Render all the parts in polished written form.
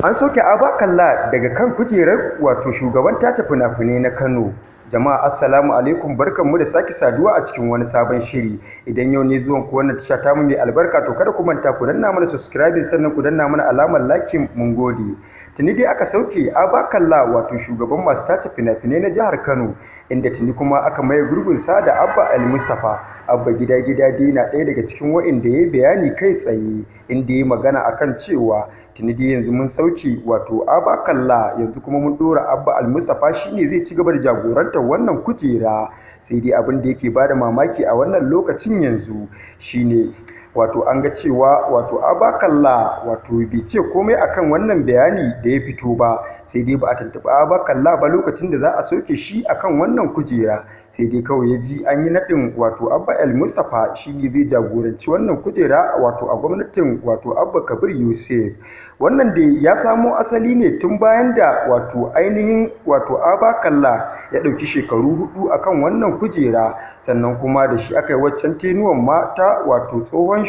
An soke Abba Kalla daga kan kujerar wato shugaban tace fina-finai na Kano. Jama'a, assalamu alaikum, barkanmu da sake saduwa a cikin wani sabon shiri. Idan yau ne zuwan ku wannan tasha tamu mai albarka, to kada ku manta ku danna mana subscribing, sannan ku danna mana alamar liking, mun gode. Tuni dai aka sauke Abba Kalla, wato shugaban masu tace fina-finai na jihar Kano, inda tuni kuma aka maye gurbin sa da Abba El Mustapha. Abba Gida Gida dai na ɗaya daga cikin wa'inda ya yi bayani kai tsaye, inda ya yi magana akan cewa tuni dai yanzu mun sauke wato Abba Kalla, yanzu kuma mun ɗora Abba Al Mustapha, shine zai ci gaba da jagorantar wannan kujera. Sai dai abin da yake bada mamaki a wannan lokacin yanzu shine wato an ga cewa wato Abba Kalla wato bai ce komai akan wannan bayani da ya fito ba. Sai dai ba a tuntuɓi Abba Kalla ba lokacin da za a sauke shi akan wannan kujera, sai dai kawai ya ji an yi naɗin wato Abba El Mustapha shine zai jagoranci wannan kujera wato a gwamnatin wato Abba Kabir Yusuf. Wannan dai ya samo asali ne tun bayan da wato ainihin wato Abba Kalla ya ɗauki shekaru 4 akan wannan kujera, sannan kuma da shi aka yi waccan tenuwan mata wato tsohon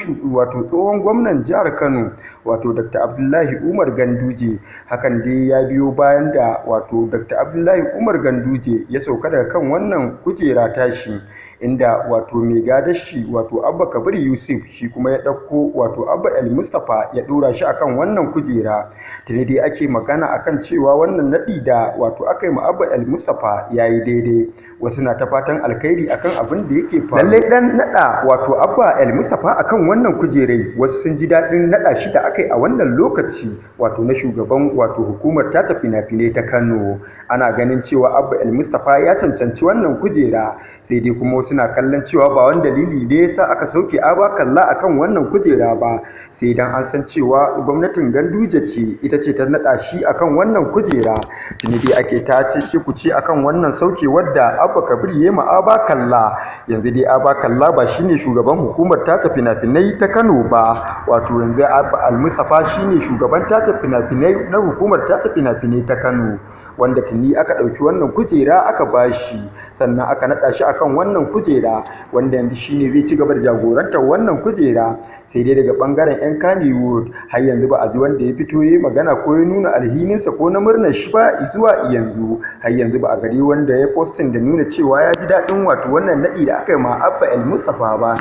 gwamnan jihar Kano, wato Dr. Abdullahi Umar Ganduje. Hakan dai ya biyo bayan da wato Dr. Abdullahi Umar Ganduje ya sauka daga kan wannan kujera tashi, inda wato mai gadashi wato Abba Kabir Yusuf shi kuma ya ɗauko wato Abba El Mustapha ya ɗora shi akan wannan kujera. Tuni dai ake magana akan cewa wannan naɗi da wato aka yi ma Abba El Mustapha ya yi daidai. Wasu na ta fatan alkhairi akan abin da yake faruwa. Lallai dan naɗa wato Abba El Mustapha akan wannan kujerai, wasu sun ji daɗin naɗa shi da aka yi a wannan lokaci wato na shugaban wato hukumar tace fina-finai ta Kano. Ana ganin cewa Abba El Mustapha ya cancanci wannan kujera, sai dai kuma wasu na kallon cewa ba wani dalili ne yasa aka sauke Abba Kalla akan wannan kujera ba, sai dan an san cewa gwamnatin Ganduje ce ita ce ta naɗa shi akan wannan kujera. Tuni dai ake ta cece kuce akan wannan saukewar da Abba Kabir ya ma Abba Kalla. Yanzu dai Abba Kalla ba shine shugaban hukumar tace fina-finai ta Kano ba, wato yanzu Abba Al Mustapha shine shugaban tace fina-finai na hukumar tace fina-finai ta Kano, wanda tuni aka ɗauki wannan kujera aka bashi, sannan aka naɗa shi akan wannan kujera, wanda yanzu shine zai ci gaba da jagorantar wannan kujera. Sai dai daga ɓangaren 'yan Kannywood, har yanzu ba a ji wanda ya fito ya yi magana ko ya nuna alhininsa ko na murnar shi ba zuwa yanzu. Har yanzu ba a gari wanda ya posting da nuna cewa ya ji daɗin wato wannan naɗi da aka yi ma Abba El Mustapha ba.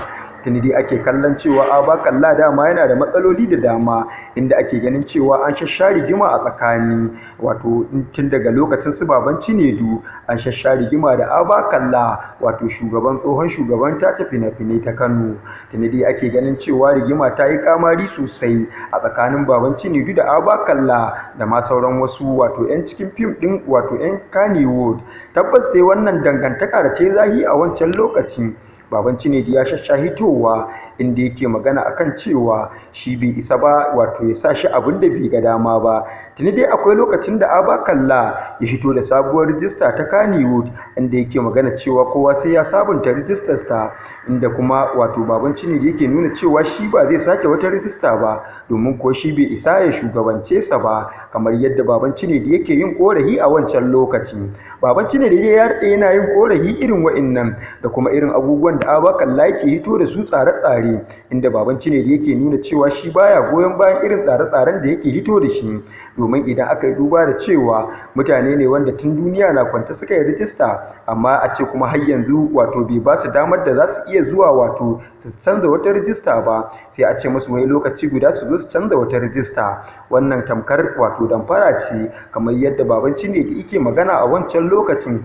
Tuni dai ake kallon cewa Abba Kalla dama yana da matsaloli da dama, inda ake ganin cewa an shasha rigima a tsakani, wato tun daga lokacin su Baban Cinedu an shasha rigima da Abba Kalla, wato shugaban tsohon shugaban tace fina-finai ta Kano. Tuni dai ake ganin cewa rigima ta yi kamari sosai a tsakanin Baban Cinedu da Abba Kalla da ma sauran wasu wato 'yan cikin fim ɗin, wato 'yan Kannywood. Tabbas dai wannan dangantaka da ta yi zahi a wancan lokaci, Baban Cinedu ya shasha hitowa inda yake magana akan cewa shi bai isa ba wato ya sa shi abin da bai ga dama ba. Tuni dai akwai lokacin da Abba Kalla ya hito da sabuwar rijista ta Kannywood, inda yake magana cewa kowa sai ya sabunta rijistar ta, inda kuma wato Baban Cinedu yake nuna cewa shi ba zai sake wata rijista ba, domin ko shi bai isa ya shugabance sa ba, kamar yadda Baban Cinedu yake yin korafi a wancan lokaci. Baban Cinedu dai ya daɗe yana yin korafi irin wa'innan da kuma irin abubuwan da Abba Kalla yake hito da su, tsare-tsare, inda Baban Cinedu yake nuna cewa shi baya goyon bayan irin tsare-tsaren da yake hito da shi, domin idan aka yi duba da cewa mutane ne wanda tun duniya na kwance suka yi rijista, amma a ce kuma har yanzu wato bai ba su damar da za su iya zuwa wato su canza wata rijista ba, sai a ce musu wai lokaci guda su zo su canza wata rijista, wannan tamkar wato damfara ce, kamar yadda Baban Cinedu yake magana a wancan lokacin.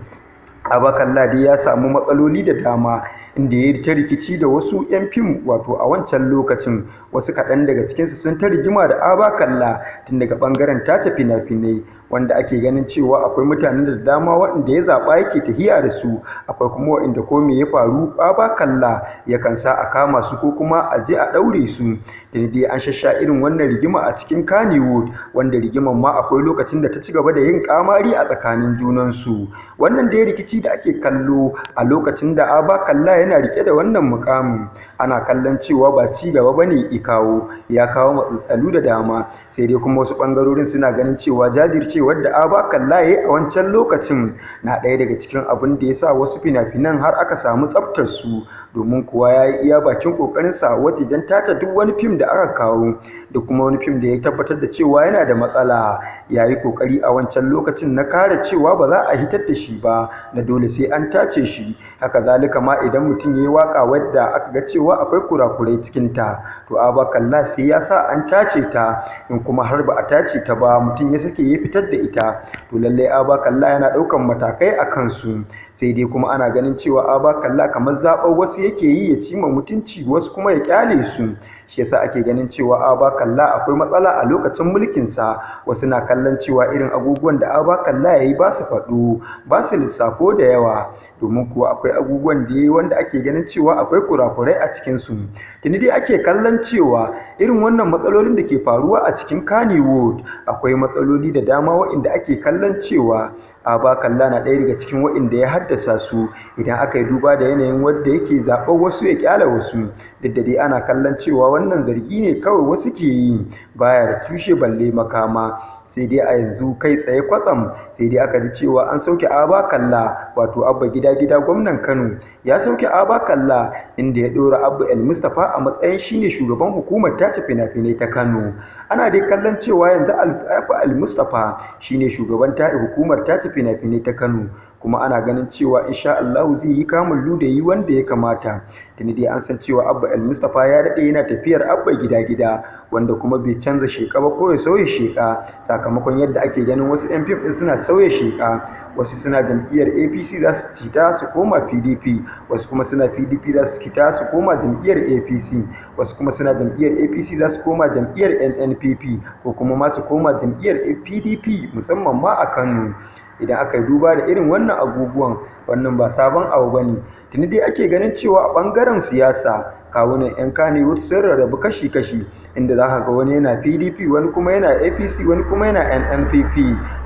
Abba Kalla dai ya samu matsaloli da dama, inda ya ta rikici da wasu 'yan fim wato a wancan lokacin. Wasu kaɗan daga cikinsu sun ta rigima da Abba Kalla tun daga ɓangaren tace fina-finai, wanda ake ganin cewa akwai mutanen da dama waɗanda ya zaɓa yake tahiya da su, akwai kuma waɗanda ko me ya faru Abba Kalla yakan sa a kama su ko kuma a je a ɗaure su. Da dai an shasha irin wannan rigima a cikin Kannywood, wanda rigiman ma akwai lokacin da ta ci gaba da yin kamari a tsakanin junansu. Wannan dai rikici da ake kallo a lokacin da Abba Kalla yana rike da wannan mukamin, ana kallon cewa ba ci gaba bane ya kawo, ya kawo matsaltsalu da dama. Sai dai kuma wasu bangarorin suna ganin cewa jajircewa tantancewar da Abba Kalla ya yi a wancan lokacin na ɗaya daga cikin abin da ya sa wasu fina-finan har aka samu tsaftar su, domin kuwa ya yi iya bakin ƙoƙarinsa wajen tace duk wani fim da aka kawo da kuma wani fim da ya tabbatar da cewa yana da matsala. Ya yi ƙoƙari a wancan lokacin na kare cewa ba za a hitar da shi ba, na dole sai an tace shi. Haka zalika ma idan mutum ya yi waƙa wadda aka ga cewa akwai kurakurai cikinta, to Abba Kalla sai ya sa an tace ta. In kuma har ba a tace ta ba, mutum ya sake ya fitar da ita, to lallai Abba Kalla yana ɗaukan matakai a kansu. Sai dai kuma ana ganin cewa Abba Kalla kamar zaɓar wasu yake yi ya cima mutunci, wasu kuma ya ƙyale su. Shi yasa ake ganin cewa Abba Kalla akwai matsala a lokacin mulkinsa. Wasu na kallon cewa irin abubuwan da Abba Kalla ya yi ba su faɗo, ba su lissafo da yawa, domin kuwa akwai abubuwan da ya yi wanda ake ganin cewa akwai kurakurai a cikinsu. Tuni dai ake kallon cewa irin wannan matsalolin da ke faruwa a cikin Kannywood, akwai matsaloli da dama waɗanda ake kallon cewa Abba Kalla na ɗaya daga cikin waɗanda ya haddasa su, idan aka yi duba da yanayin wadda yake zaɓar wasu ya ƙyale wasu. Duk da dai ana kallon cewa wannan zargi ne kawai wasu ke yi, baya da tushe balle makama. Sai dai a yanzu kai tsaye kwatsam sai dai aka ji cewa an sauke Abba Kalla, wato Abba Gida Gida gwamnan Kano ya sauke Abba Kalla, inda ya ɗora Abba El Mustapha a matsayin shine shugaban hukumar tace fina-finai ta Kano. Ana dai kallon cewa yanzu Abba El Mustapha shine shugaban hukumar tace fina-finai ta Kano, kuma ana ganin cewa insha Allahu zai yi kamun ludayi wanda ya kamata. Tuni dai an san cewa Abba El Mustapha ya daɗe yana tafiyar Abba Gida Gida, wanda kuma bai canza sheƙa ba ko ya sauya sheƙa, sakamakon yadda ake ganin wasu 'yan fim ɗin suna sauya sheƙa. Wasu suna jam'iyyar APC za su cita su koma PDP, wasu kuma suna PDP za su cita su koma jam'iyyar APC, wasu kuma suna jam'iyyar APC za su koma jam'iyyar NNPP, ko kuma ma su koma jam'iyyar PDP, musamman ma a Kano. Idan aka yi duba da irin wannan abubuwan, wannan ba sabon abu ba ne. Tuni dai ake ganin cewa a ɓangaren siyasa kawunan 'yan Kannywood sun rarrabu kashi-kashi, inda za ka ga wani yana PDP, wani kuma yana APC, wani kuma yana NNPP,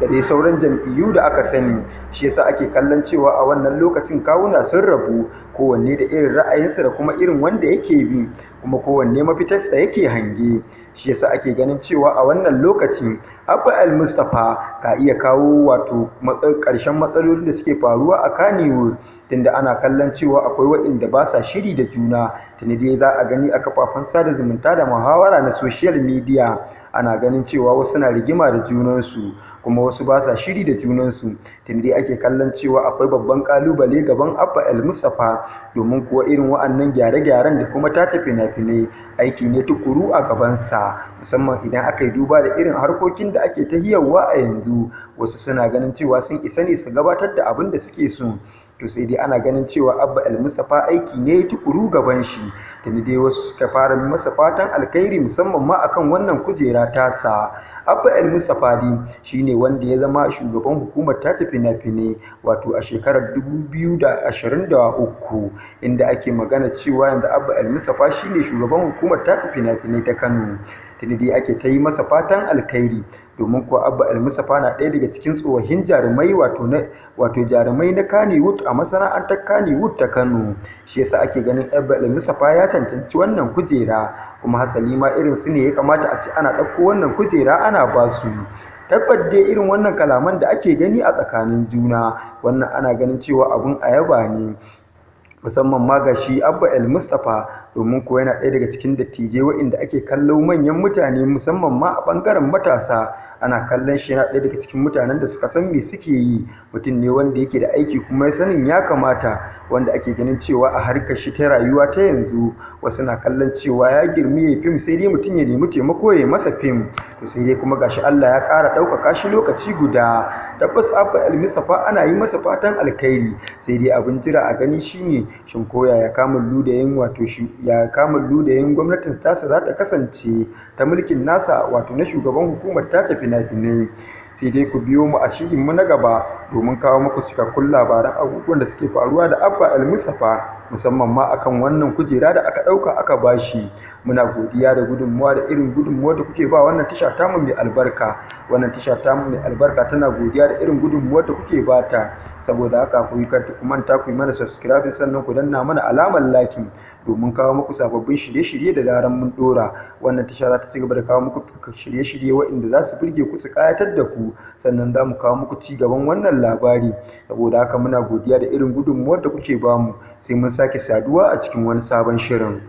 da dai sauran jam'iyyu da aka sani. Shi yasa ake kallon cewa a wannan lokacin kawuna sun rabu, kowanne da irin ra'ayinsa da kuma irin wanda yake bi, kuma kowanne mafitarsa yake hange. Shi yasa ake ganin cewa a wannan lokacin Abba El Mustapha ka iya kawo wato ƙarshen matsalolin da suke faruwa a Kannywood, tunda ana kallon cewa akwai waɗanda ba sa shiri da juna. Tuni dai za a gani a kafafen sada zumunta da muhawara na social media, ana ganin cewa wasu na rigima da junansu, kuma wasu ba sa shiri da junansu. Tuni dai ake kallon cewa akwai babban ƙalubale gaban Abba El Mustapha, domin kuwa irin wa'annan gyare-gyaren da kuma tace fina-finai aiki ne tuƙuru a gabansa, musamman idan aka yi duba da irin harkokin da ake ta hiyarwa a yanzu. Wasu suna ganin cewa sun isa ne su gabatar da abin da suke so. To sai dai ana ganin cewa Abba El Mustapha aiki ne tuƙuru gaban shi. Tuni dai wasu suka fara masa fatan alkhairi, musamman ma akan wannan kujera tasa. Abba El Mustapha dai shine wanda ya zama shugaban hukumar tace fina-finai wato a shekarar 2023, inda ake magana cewa yanzu Abba El Mustapha shine shugaban hukumar tace fina-finai ta Kano. Tuni dai ake ta yi masa fatan alkhairi, domin kuwa Abba El Mustapha na ɗaya daga cikin tsofaffin jarumai, wato jarumai na Kannywood a masana'antar Kannywood ta Kano. Shi yasa ake ganin Abba El Mustapha ya cancanci wannan kujera, kuma hasali ma irin su ne ya kamata a ce ana ɗauko wannan kujera ana ba su. Tabbat dai irin wannan kalaman da ake gani a tsakanin juna, wannan ana ganin cewa abun ayaba ne, musamman ma ga shi Abba El Mustapha, domin kuwa yana ɗaya daga cikin dattijai waɗanda ake kallo manyan mutane, musamman ma a ɓangaren matasa. Ana kallon shi yana ɗaya daga cikin mutanen da suka san me suke yi. Mutum ne wanda yake da aiki kuma ya sanin ya kamata, wanda ake ganin cewa a harkar shi ta rayuwa ta yanzu wasu na kallon cewa ya girmi ya fim, sai dai mutum ya nemi taimako ya masa fim. To sai dai kuma gashi Allah ya ƙara ɗaukaka shi lokaci guda. Tabbas Abba El Mustapha ana yi masa fatan alkhairi, sai dai abin jira a gani shine shin ko yaya kamun ludayin wato shi ya kamun ludayin gwamnatin tasa za ta kasance ta mulkin nasa, wato na shugaban hukumar tace fina-finai. Sai dai ku biyo mu a shirinmu na gaba domin kawo muku cikakkun labaran abubuwan da suke faruwa da Abba El Mustapha, musamman ma akan wannan kujera da aka ɗauka aka bashi. Muna godiya da gudunmuwa da irin gudunmuwar da kuke ba wannan tasha tamu mai albarka. Wannan tasha tamu mai albarka tana godiya da irin gudunmuwar da kuke bata. Saboda haka ku yi ku manta ku yi mana subscribe, sannan ku danna mana alamar liking domin kawo muku sababbin shirye-shirye da zaran mun ɗora. Wannan tasha za ta ci gaba da kawo muku shirye-shirye waɗanda za su burge ku su ƙayatar da ku. ku, sannan za mu kawo muku ci gaban wannan labari. Saboda haka muna godiya da irin gudunmuwar da kuke bamu. Sai mun sake saduwa a cikin wani sabon shirin.